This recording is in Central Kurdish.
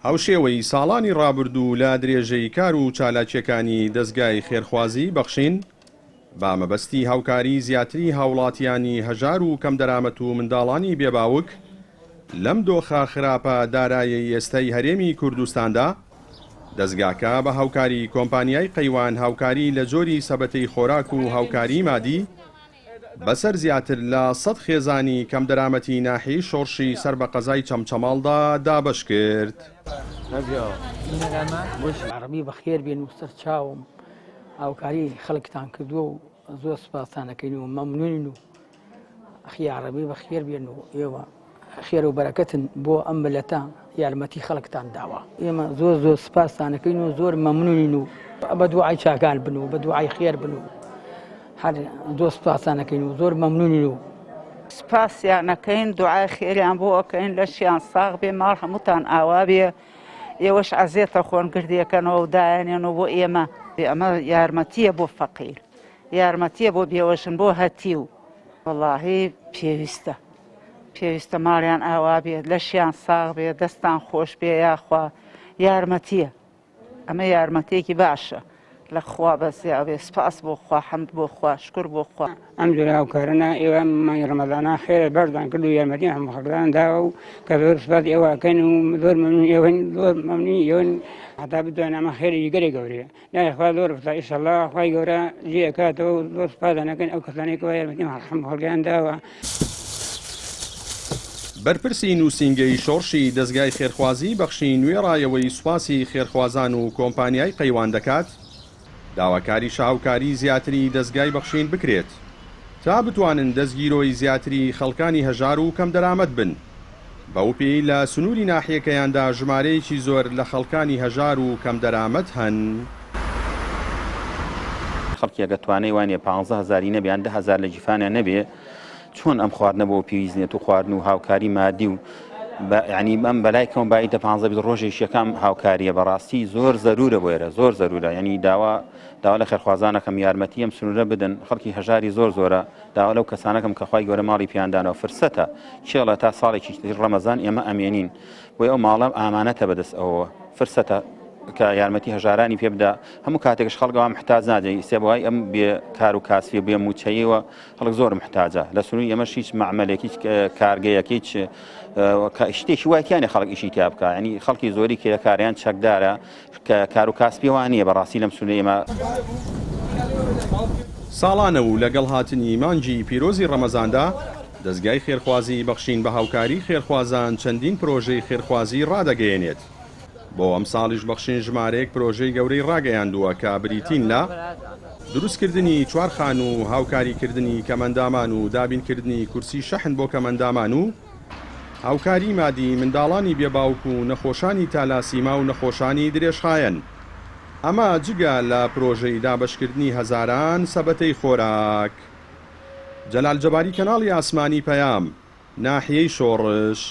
هاوشێوەی ساڵانی ڕابردوو لە درێژەی کار و چالاکییەکانی دەزگای خێرخوازیی بەخشین بە مەبەستی هاوکاری زیاتری هاوڵاتیانی هەژار و کەمدەرامەت و منداڵانی بێ باوک لەم دۆخە خراپە دارایەی ئێستای هەرێمی کوردستاندا، دەزگاکە بە هاوکاری کۆمپانیای قەیوان هاوکاری لە جۆری سەبەتەی خۆراک و هاوکاری مادی بەسەر زیاتر لە سەد خێزانی کەمدەرامەتی ناحیەی شۆڕشی سەر بە قەزای چەمچەماڵدا دابەشکرد. عەڕەبی بەخێر بێن و سەرچاوم هاوکاری خەڵکتان کردووە و زۆر سوپاستان ئەکەین و مەمنونین و ئەخی یاڕەبی بەخێر بێن و ئێوە خێر و بەرەکەتن بۆ ئەم ملەتە یارمەتی خەڵکتان داوە ئێمە زۆر زۆر سپاستانەکەین و زۆر مەمنونین و بە دوعای چاکان بن و بە دوعای خێر بن و هەر زۆر سپاسانەکەین و زۆر مەمنونین و سپاسیانەکەین دوعای خێریان بۆ ئەکەین لەشیان ساغ بێ ماڵ هەمووتان ئاوا بێ ئێوەش عەزێتە خۆن گردیەکەنەوە و دایانێن و بۆ ئێمە ئەمە یارمەتیە بۆ فەقیر یارمەتیە بۆ بێوەژن بۆ هەتیو وەڵاهی پێویستە پێویستە ماڵیان ئاوا بێت لەشیان ساغ بێ دەستان خۆش بێ یاخوا یارمەتیە ئەمە یارمەتیەکی باشە لە خوا بەزیاێ سپاس بۆ خوا حەمد بۆ خوا شکر بۆ خوا. ئەم جۆرە هاوکارانە ئێوە مانگی ڕەمەزانە خێرە باشتان کرد و یارمەتیان هەموو خەڵکتان داوە و کە زۆر سپاسی ئێوە ئەکەین و زۆر مەمنون ئێوەین زۆر مەمنونی ئێوەین هەتا بتوانین ئەمە خێرێکی گەلێک گەورەیە لای خوا زۆر بەسە ئیشەڵا خوای گەورە جێ ئەکاتەوە و زۆر سپاسیان ئەکەین ئەو کەسانەی کەوا یارمەتیان هەموو خەڵکیان داوە. بەرپرسی نووسینگەی شۆڕشی دەزگای خێرخوازیی بەخشین وێڕایەوەی سوپاسی خێرخوازان و کۆمپانیای قەیوان دەکات، داواکاریشە هاوکاری زیاتری دەزگای بەخشین بکرێت تا بتوانن دەستگیرۆی زیاتری خەڵکانی هەژار و کەمدەرامەت بن بەوپێی لە سنووری ناحیەکەیاندا ژمارەیەکی زۆر لە خەڵکانی هەژار و کەمدەرامەت هەن. خەڵکی ئەگەر توانای وانیە پانزە هەزاری نەبێ یان 10,000 لە گیرفانیان نەبێ چۆن ئەم خواردنە بۆ پێویست نیە تو خواردن و هاوکاری مادی و ینی ئەم بەلای کەم بایی دە پانزە بیست ڕۆژێک یەکەم هاوکاریە بەڕاستی زۆر زەرورە بۆ ئێرە زۆر زەرورە ینی داوا داوا لە خێرخوازانەکەم یارمەتی ئەم سنوورە بدەن خەڵکی هەژاری زۆر زۆرە داوا لەو کەسانەکەم کە خوای گەورە ماڵی پیاندانەوە فرسەتە کێڵە تا ساڵێکی تر ڕەمەزان ئێمە ئەمێنین بۆی ئەو ماڵە ئامانەتە بەدەست ئەوەوە فرسەتە کە یارمەتی هەژارانی پێ بدا هەموو کاتێکش خەڵک ئەوە محتاج نادەی سێ بۆی ئەم بێ کار و کاسبی بێ موچەیەوە خەڵک زۆر محتاجە لە سنووری ئێمەش هیچ مەعمەلێک هیچ کارگەیەک هیچ شتێکی وای تیانە خەڵک ئیشی تیا بکە ینی خەڵکی زۆری کرێکاریان چەکدارە کە کار و کاسپی وان نییە بەڕاستی لەم سنوورە ئێمە. ساڵانە و لەگەڵ هاتنی مانگی پیرۆزی ڕەمەزاندا، دەزگای خێرخوازیی بەخشین بە هاوکاری خێرخوازان چەندین پرۆژەی خێرخوازی ڕادەگەیەنێت. بۆ ئەمساڵیش بەخشین ژمارەیەک پرۆژەی گەورەی ڕاگەیاندووە کە بریتین لە، دروستکردنی چوار خانوو و هاوکاریکردنی کەمئەندامان و دابینکردنی کورسی شەحن بۆ کەمئەندامان و هاوکاری مادی منداڵانی بێ باوک و نەخۆشانی تالاسیما و نەخۆشانی درێژخایەن. ئەمە جگە لە پرۆژەی دابەشکردنی هەزاران سەبەتەی خۆراک. جەلال جەباری کەناڵی ئاسمانی پەیام، ناحیەی شۆڕش.